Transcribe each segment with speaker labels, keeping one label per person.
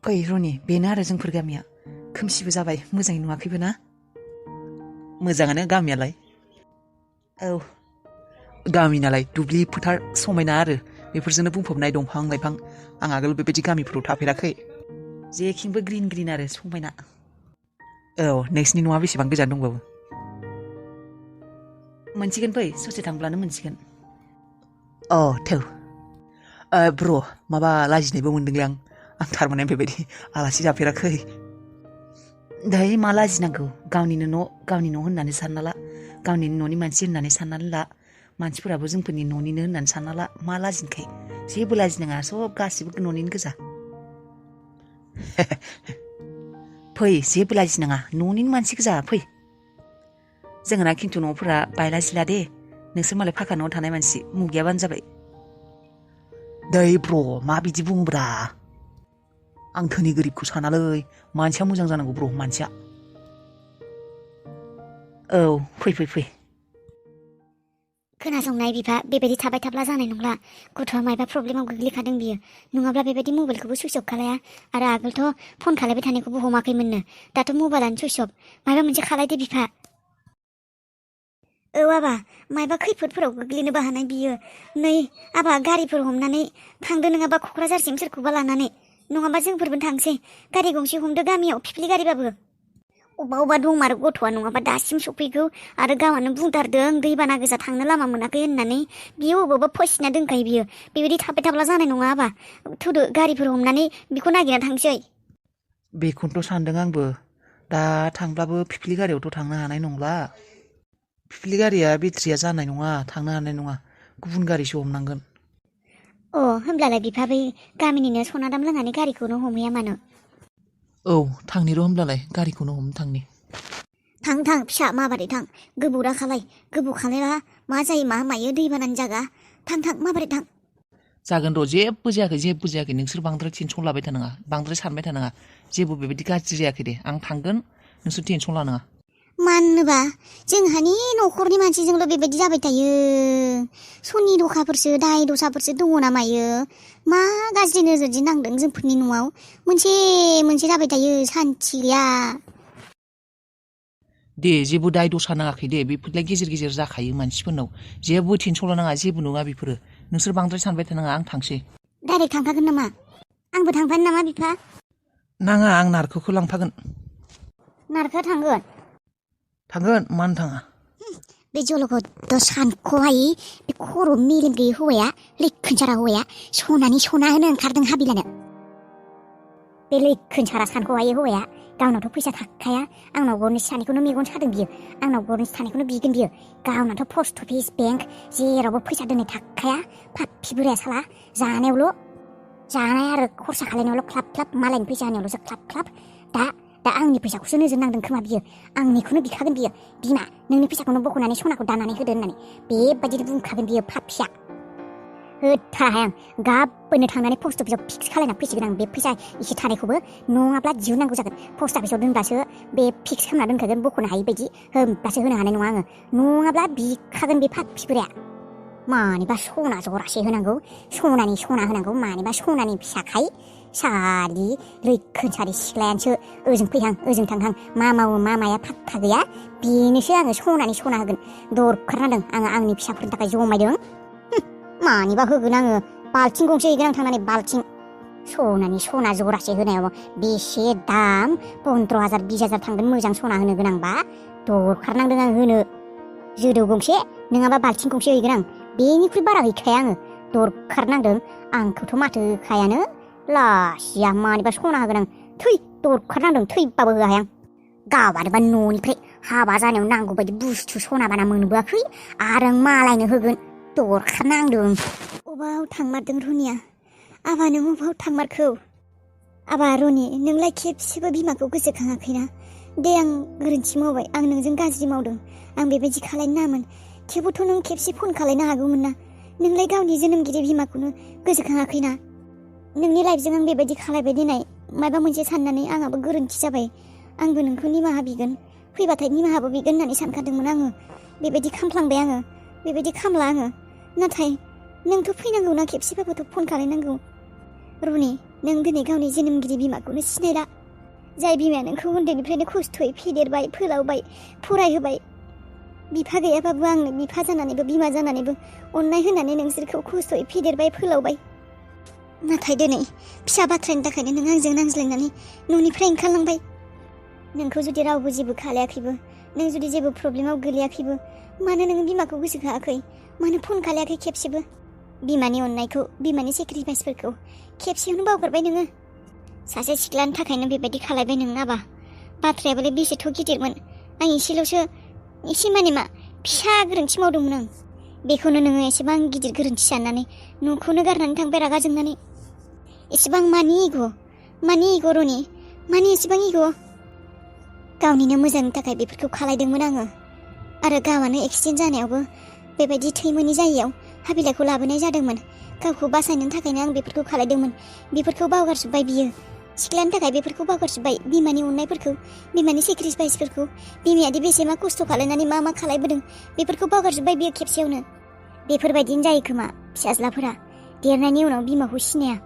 Speaker 1: फै रनि बेनो आरो जोंफोर गामिया खोमसिबो जाबाय मोजाङै नुवाखैबो ना
Speaker 2: मोजाङानो गामियालाय
Speaker 1: औ
Speaker 2: गामि नालाय दुब्लि फोथार समायना आरो बेफोरजोंनो बुंफबनाय दंफां लाइफां आं आगोल बेबायदि गामिफोराव थाफेराखै
Speaker 1: जेखिंबो ग्रिन ग्रिन आरो समायना
Speaker 2: औ नोंसिनि न'आ बेसेबां गोजान दंबावो
Speaker 1: मोनसिगोन फै ससे थांब्लानो मोनसिगोन
Speaker 2: अ थौ ब्र माबा लाजिनायबो मोनदोंलै आं थारमाने बेबायदि आलासि जाफेराखै
Speaker 1: दायो मा लाजिनांगौ गावनि न' होननानै सानना ला गावनि न'नि मानसि होननानै साननानै ला मानसिफोराबो जोंफोरनि न'निनो होननानै सानना ला मा लाजिनखाय जेबो लाजिनाङा सब गासिबो न'निनो गोजा फै जेबो लाजिनाङा न'निनो मानसि गोजा फै जोंहाना खिन्थु न'फोरा बायला जिला दे नोंसोर मालाय फाखा न'आव थानाय मानसि मुगैयाबानो जाबाय
Speaker 2: दै ब्र मा बिदि बुङोब्रा आं धोनि गोरिबखौ सानालै मानसिया मोजां जानांगौ ब्र मानसिया
Speaker 1: औ फै
Speaker 3: खोनासंनाय बिफा बेबायदि थाबाय थाब्ला जानाय नंला गथ'आ मायबा प्रब्लेमाव गोग्लैखादों बियो नङाब्ला बेबायदि मबाइलखौबो सुइच अफ खालाया आरो आगोलथ' फन खालायबाय थानायखौबो हमाखैमोननो दाथ' मबाइलानो सुइच अफ मायबा मोनसे खालायदो बिफा औ आबा मायबा खैफोदफोराव गोग्लैनोबो हानाय बियो नै आबा गारिफोर हमनानै थांदो नङाबा क'क्राझारसिम सोरखौबा लानानै नङाबा जोंफोरबो थांसै गारि गंसे हमदो गामियाव फिफ्लि गारिबाबो अबा दंमारो गथ'आ नङाबा दासिम सफैगौ आरो गावआनो बुंथारदों दैबाना गोजा थांनो लामा मोनाखै होननानै बियो अबावबा फसिना दोनखायो बियो बेबायदि थाबाय थाब्ला जानाय नङा आबा थुदो गारिफोर हमनानै बिखौ नागिरना थांसै
Speaker 2: बेखौनोथ' सानदों आंबो दा थांब्लाबो फिफ्लि गारियावथ' थांनो हानाय नंला फिफ्लि गारिया बेटारिया जानाय नङा थांनो हानाय नङा गुबुन गारिसो हमनांगोन
Speaker 3: होमब्लालाय बिफा बै गामिनिनो सनादाम लोंहानि गारिखौनो हमहैया मानो
Speaker 2: औ थांनि र' होमब्लालाय गारिखौनो हमनो थांनि
Speaker 3: थां फिसा माबारै थां गोबौरा खालाय गोबौ खालायबा मा जायो मा मायो दैबानानि जागा थां माबारै थां
Speaker 2: जागोन र' जेबो जायाखै नोंसोर बांद्राय टेनसन लाबाय थानाङा बांद्राय सानबाय थानाङा जेबो बेबायदि गाज्रि जायाखै दे आं थांगोन नोंसोर टेनसन लानाङा
Speaker 3: मानोबा जोंहानि न'खरनि मानसिजोंल' बेबायदि जाबाय थायो सनि दखाफोरसो दाय दसाफोरसो दङ ना मायो मा गाज्रि नोजोरदि नांदों जोंफोरनि न'आव मोनसे जाबाय थायो सान्थि गैया
Speaker 2: दे जेबो दाय दसा नाङाखै दे बेफोरलाय गेजेर गेजेर जाखायो मानसिफोरनाव जेबो टेनसन लानाङा जेबो नङा बेफोरो नोंसोर बांद्राय सानबाय थानाङा आं थांसै
Speaker 3: डाइरेक्ट थांखागोन नामा आंबो थांफानो नामा बिफा
Speaker 2: नाङा आं नारखोखौ लांफागोन
Speaker 3: नारखोआ
Speaker 2: थांगोन मानो थाङा
Speaker 3: बे जलगद सानख'हायि बे खर' मेलेम गैयै हौवाया लैखोनसारा हौवाया सनानि सना होनो ओंखारदों हाबिलानो बे लैखोनसारा सानख'हायि हौवाया गावनावथ' फैसा थाखाया आंनाव गरनैसो थानायखौनो मेगन सादों बियो आंनाव गरनैसो थानायखौनो बिगोन बियो गावनाथ' पस्ट अफिस बेंक जेरावबो फैसा दोननाय थाखाया फाफि बोराया साला जानाय आरो खरसा खालायनायावल' ख्लाब मालायनि फैसा होनायावल'सो ख्लाब दा आंनि फैसाखौसो नोजोर नांदों खोमा बियो आंनिखौनो बिखागोन बियो बिमा नोंनि फैसाखौनो बख'नानै सनाखौ दानानै होदो होननानै बेबायदि बुंखागोन बियो फाफिया होथाराहाय आं गाबोननो थांनानै पस्ट अफिसाव फिक्स खालायना फैसिगोन आं बे फैसा एसे थानायखौबो नङाब्ला दिहुननांगौ जागोन पस्ट अफिसाव दोनब्लासो बे फिक्स खालामना दोनखागोन बख'नो हायि बायदि होमब्लासो होनो हानाय नङा आङो नङाब्ला बिखागोन बे फाफिफोरा मानिबा सना जरासे होनांगौ सनानि सना होनांगौ मानिबा सनानि फिसाखाय सारि लैखोनसारि सिख्लायानोसो ओजों फैहां ओजों थांहां मा मावो मा माया फात्ता गैया बेनोसो आङो सनानि सना होगोन दरखारनादों आङो आंनि फिसाफोरनि थाखाय जमायदों मानिबा होगोन आङो बाल्थिं गंसे हैगोन आं थांनानै बाल्थिं सनानि सना जरासे होनायाव बेसे दाम 15,000 20,000 थांगोन मोजां सना होनो गोनांबा दरखारनांदों आं होनो जोदौ गंसे नङाबा बाल्थिं गंसे हैगोन आं बेनिख्रुइ बारा हैखाया आङो दरखारनांदों आंखौथ' माथो होखायानो लासिया मानिबा सना होगोन आं दरखारनांदों थैबाबो होआहाय आं गावानोबा न'निफ्राय हाबा जानायाव नांगौ बायदि बुस्थु सना बाना मोनबोआखै आरो आं मालायनो होगोन दरखारनांदों अबाव थांमारदों रनिया आबा नों अबाव थांमारखौ आबा रनि नोंलाय खेबसेबो बिमाखौ गोसोखाङाखैना दे आं गोरोन्थि मावबाय आं नोंजों गाज्रि मावदों आं बेबायदि खालायनो नाङामोन थेवबोथ' नों खेबसे फन खालायनो हागौमोन ना नोंलाय गावनि जोनोमगिरि बिमाखौनो गोसोखाङाखैना नोंनि लाइफजों आं बेबायदि खालायबाय दिनै माबा मोनसे साननानै आंहाबो गोरोन्थि जाबाय आंबो नोंखौ निमाहा बिगोन फैबाथाय निमाहाबो बिगोन होननानै सानखादोंमोन आङो बेबायदि खामफ्लांबाय आङो बेबायदि खामला आङो नाथाय नोंथ' फैनांगौ ना खेबसेबाबोथ' फन खालायनांगौ रनि नों दिनै गावनि जोनोमगिरि बिमाखौनो सिनायला जाय बिमाया नोंखौ उन्दैनिफ्रायनो खस्थ'यै फेदेरबाय फोलावबाय फरायहोबाय बिफा गैयाबाबो आंनो बिफा जानानैबो बिमा जानानैबो अननाय होनानै नोंसोरखौ खस्थ'यै फेदेरबाय फोलावबाय नाथाय दिनै फिसा बाथ्रानि थाखायनो नों आंजों नांज्लायनानै न'निफ्राय ओंखारलांबाय नोंखौ जुदि रावबो जेबो खालायाखैबो नों जुदि जेबो प्रब्लेमाव गोलैयाखैबो मानो नोङो बिमाखौ गोसोखाङाखै मानो फन खालायाखै खेबसेबो बिमानि अननायखौ बिमानि सेक्रिफाइसफोरखौ खेबसेयावनो बावगारबाय नोङो सासे सिख्लानि थाखायनो बेबायदि खालायबाय नों आबा बाथ्रायाबोलाय बेसेथ' गिदिरमोन आं एसे माने मा फिसा गोरोन्थि मावदोंमोन आं बेखौनो नोङो एसेबां गिदिर गोरोन्थि साननानै न'खौनो गारनानै थांबाय रागा जोंनानै एसेबां मानि इग' रनि मानि एसेबां इग' गावनिनो मोजांनि थाखाय बेफोरखौ खालायदोंमोन आङो आरो गावआनो एक्सिडेन्ट जानायावबो बेबायदि थै मोनि जायैयाव हाबिलाखौ लाबोनाय जादोंमोन गावखौ बासायनो थाखायनो आं बेफोरखौ खालायदोंमोन बेफोरखौ बावगारजोब्बाय बियो सिख्लानि थाखाय बेफोरखौ बावगारजोब्बाय बिमानि अननायफोरखौ बिमानि सेक्रिफाइसफोरखौ बिमायादि बेसे मा खस्थ' खालायनानै मा खालायबोदों बेफोरखौ बावगारजोब्बाय बियो खेबसेयावनो बेफोरबायदिनो जायो खोमा फिसाज्लाफोरा देरनायनि उनाव बिमाखौ सिनाया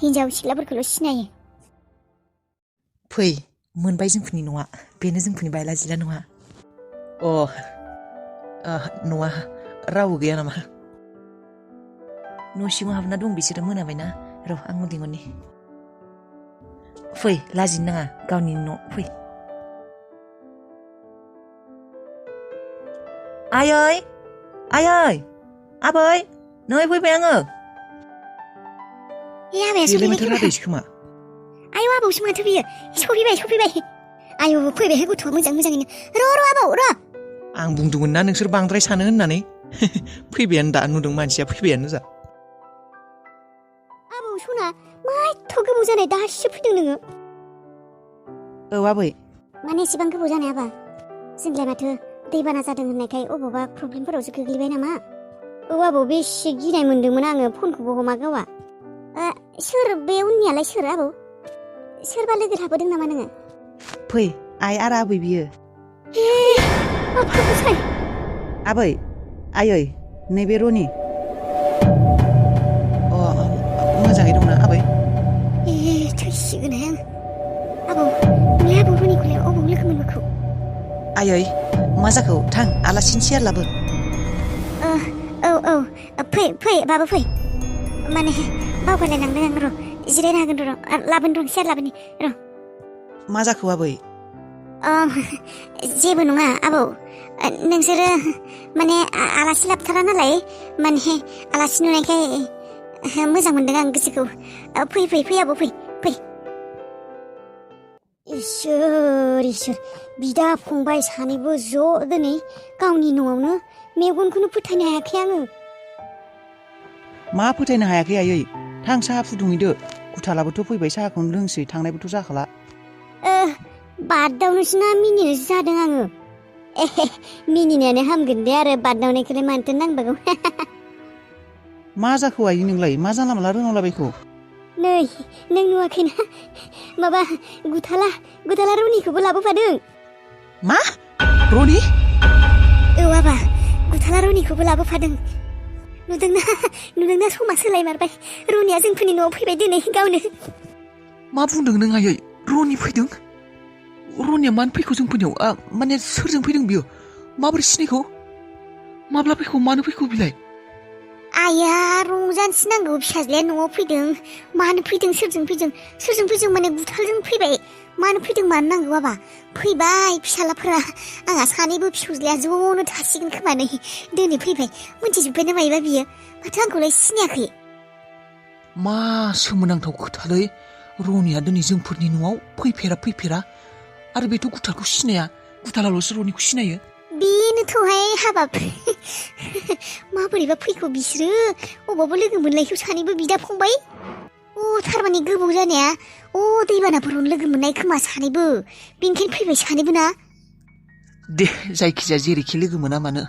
Speaker 3: हिन्जाव सिख्लाफोरखौल' सिनायो
Speaker 2: फै मोनबाय जोंफोरनि न'आ बेनो जोंफोरनि बायला जिला न'आ न'आ रावबो गैया नामा न' सिङाव हाबना दं बिसोरो मोनाबायना र' आं लिंहरनि फै लाजिनो नाङा गावनि न' फै आयै आबै नै फैबाय आङो बेलाय माथो रादैसो खोमा
Speaker 3: आयौ आबौसो माथो बियो सफैबाय आयौ फैबायहाय गथ'आ मोजाङैनो र' आबौ र'
Speaker 2: आं बुंदोंमोन ना नोंसोर बांद्राय सानो होननानै फैबायानो दा नुदों मानसिया फैबायानो जा
Speaker 3: आबौ सना मा एथ' गोबाव जानाय दासो फैदों नोङो
Speaker 2: औ आबै
Speaker 3: माने एसेबां गोबाव जानाय आबा जोंलाय माथो दैबाना जादों होननायखाय अबावबा प्रब्लेमफोरावसो गोग्लैबाय नामा औ आबौ बेसे गिनाय मोनदोंमोन आङो फनखौबो हमा गावा सोर बे उननियालाय सोर आबौ सोरबा लोगो थाबोदों नामा नोङो
Speaker 2: फै आइ आरो आबै बियो आबै आयै नैबे रनि मोजाङै दंना आबै
Speaker 3: थैसिगोनहाय आं आबौ नोंलाय आबौ रनिखौलाय अबाव लोगो मोनबोखौ
Speaker 2: आयै मा जाखौ थां आलासिनि सियार लाबो
Speaker 3: औ फै बाबु फै माने बावगारलायलांदों आं र' जिरायनो हागोन र' लाबोनो र' सियार लाबोनि र'
Speaker 2: मा जाखो आबै
Speaker 3: जेबो नङा आबौ नोंसोरो माने आलासि लाबोथारा नालाय माने आलासि नुनायखाय मोजां मोनदों आं गोसोखौ फै आबौ फै इसोर बिदा फंबाय सानैबो ज' दिनै गावनि न'आवनो मेगनखौनो फोथायनो हायाखै आङो
Speaker 2: मा फोथायनो हायाखै आयै थां साहा फुदुंहैदो गुथालाबोथ' फैबाय साहाखौनो लोंसै थांनायबोथ' जाखाला
Speaker 3: बादावनोसो मिनिनोसो जादों आङो मिनिनायानो हामगोन दे आरो बादावनायखौलाय मानोथो नांबागौ
Speaker 2: मा जाखो आयै नोंलाय मा जानला माला रोंलाबायखौ
Speaker 3: नै नों नुवाखैना माबा गुथाला रनिखौबो लाबोफादों
Speaker 2: मा रनि
Speaker 3: औ आबा गुथाला रनिखौबो लाबोफादों नुदोंना समा सोलायमारबाय रनिया जोंफोरनि न'आव फैबाय दिनै गावनो
Speaker 2: मा बुंदों नों आयै रनि फैदों रनिया मानो फैखो जोंफोरनियाव माने सोरजों फैदों बियो माबोरै सिनायखौ माब्ला फैखौ मानो फैखौ बिलाय
Speaker 3: आया रंजानोसो नांगौ फिसाज्लाया न'आव फैदों मानो फैदों सोरजों फैदों माने गुथालजों फैबाय मानो फैदों मानो नांगौ आबा फैबाय फिसालाफोरा आंहा सानैबो फिसौज्लाया ज'नो थासिगोन खोमा नै दिनै फैबाय मोनथिजोब्बाय ना मायोबा बियो माथो आंखौलाय सिनायाखै
Speaker 2: मा सोमोनांथाव खोथालै रनिया दिनै जोंफोरनि न'आव फैफेरा आरो बेथ' गुथालखौ सिनाया गुथालाल'सो रनिखौ सिनायो
Speaker 3: बेनोथ'हाय हाबाब माबोरैबा फैखो बिसोरो अबावबा लोगो मोनलायखौ सानैबो बिदा फंबाय थारमाने गोबाव जानाया दैबानाफोरावनो लोगो मोननाय खोमा सानैबो बेनिखायनो फैबाय सानैबो ना
Speaker 2: दे जायखिजाया जेरैखि लोगो मोना मानो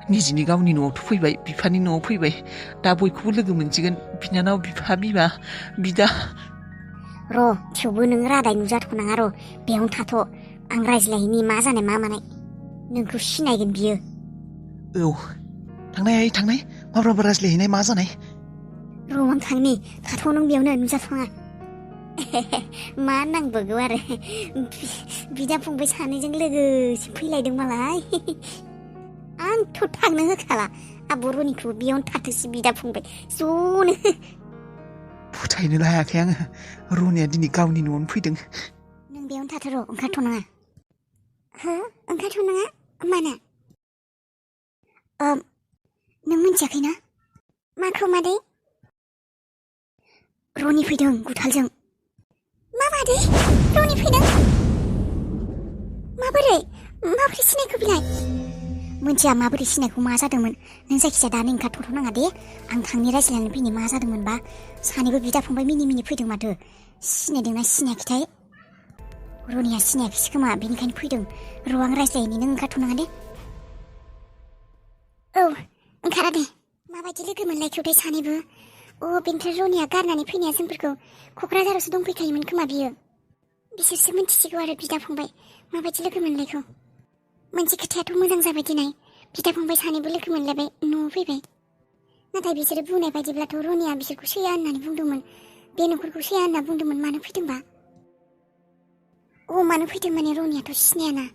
Speaker 2: निजिनि गावनि न'आवथ' फैबाय बिफानि न'आव फैबाय दा बयखौबो लोगो मोनसिगोन बिनानाव बिफा बिमा बिदा
Speaker 3: र' थेवबो नों रादाय नुजाथ'नाङा र' बेयावनो थाथ' आं रायज्लायहैनि मा जानाय मा मानाय नोंखौ सिनायगोन बियो
Speaker 2: औ थांनाय माब्लाबा रायज्लायहैनाय मा जानाय
Speaker 3: आं थांनि थाथ' नों बेयावनो नुजाथ'ङा मा नांबोगौ आरो बिदा फंबाय सानैजों लोगोसे फैलायदों मालाय आंथ' थांनो होखाला आब' रनिखौबो बेयावनो थाथोंसै बिदा फंबाय ज'नो
Speaker 2: फोथायनो हायाखै आङो रनिया दिनै गावनि न'आवनो फैदों
Speaker 3: नों बेयावनो थाथो र' ओंखारथ'नाङा हो ओंखारथ'नाङा मानो नों मिन्थियाखैना माखौ मादै रनि फैदों गुथालजों मा मादै रनि फैदों माबोरै सिनायखो बिलाय मोनथिया माबोरै सिनायखौ मा जादोंमोन नों जायखिजाया दानो ओंखारथ'नाङा दे आं थांनि रायज्लायनानै फैनि मा जादोंमोनबा सानैबो बिदा फंबाय मिनि फैदों माथो सिनायदोंना सिनायाखैथाय रनिया सिनायाखैसै खोमा बेनिखायनो फैदों र' आं रायज्लायनि नों ओंखारथ'नाङा दे औ ओंखारा दे माबायदि लोगो मोनलायखोथाय सानैबो बेनिफ्राय रनिया गारनानै फैनाया जोंफोरखौ क'क्राझारावसो दंफैखायोमोन खोमा बियो बिसोरसो मिन्थिसिगौ आरो बिदा फंबाय माबायदि लोगो मोनलायखौ मोनसे खोथायाथ' मोजां जाबाय दिनै बिदा फंबाय सानैबो लोगो मोनलायबाय न'आव फैबाय नाथाय बिसोरो बुंनाय बायदिब्लाथ' रनिया बिसोरखौ सैया होननानै बुंदोंमोन बे न'खरखौ सैया होनना बुंदोंमोन मानो फैदोंबा मानो फैदों माने रनियाथ' सिनायाना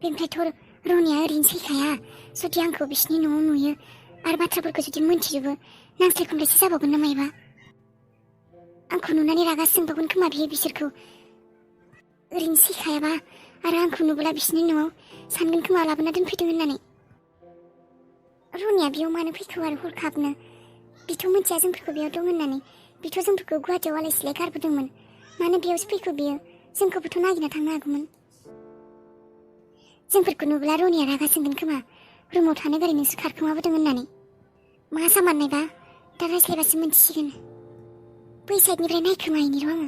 Speaker 3: बेनिफ्रायथ' रनिया ओरैनो सैखाया जुदि आंखौ बिसिनि न'आव नुयो आरो बाथ्राफोरखौ जुदि मोनथिजोबो नांस्लाय खमलायसो जाबावगोन ना मायबा आंखौ नुनानै रागा जोंबावगोन खोमा बियो बिसोरखौ ओरैनो सैखायाबा आरो आंखौ नुब्ला बिसिनि न'आव सानगोन खोमा लाबोना दोनफैदों होननानै रनिया बेयाव मानो फैखो आरो हरखाबनो बिथ' मिथिया जोंफोरखौ बेयाव दं होननानै बिथ' जोंफोरखौ गुवाहाटियाव आलाय सिलाय गारबोदोंमोन मानो बेयावसो फैखो बियो जोंखौबोथ' नागिरना थांनो हागौमोन जोंफोरखौ नुब्ला रनिया रागा जोंगोन खोमा रुमाव थानो गारै नोंसोर खारखोमाबोदों होननानै मा जामारनायबा दा रायज्लायबासो मोनथिसिगोन बै साइडनिफ्राय नायखोमाहैनि र' आङो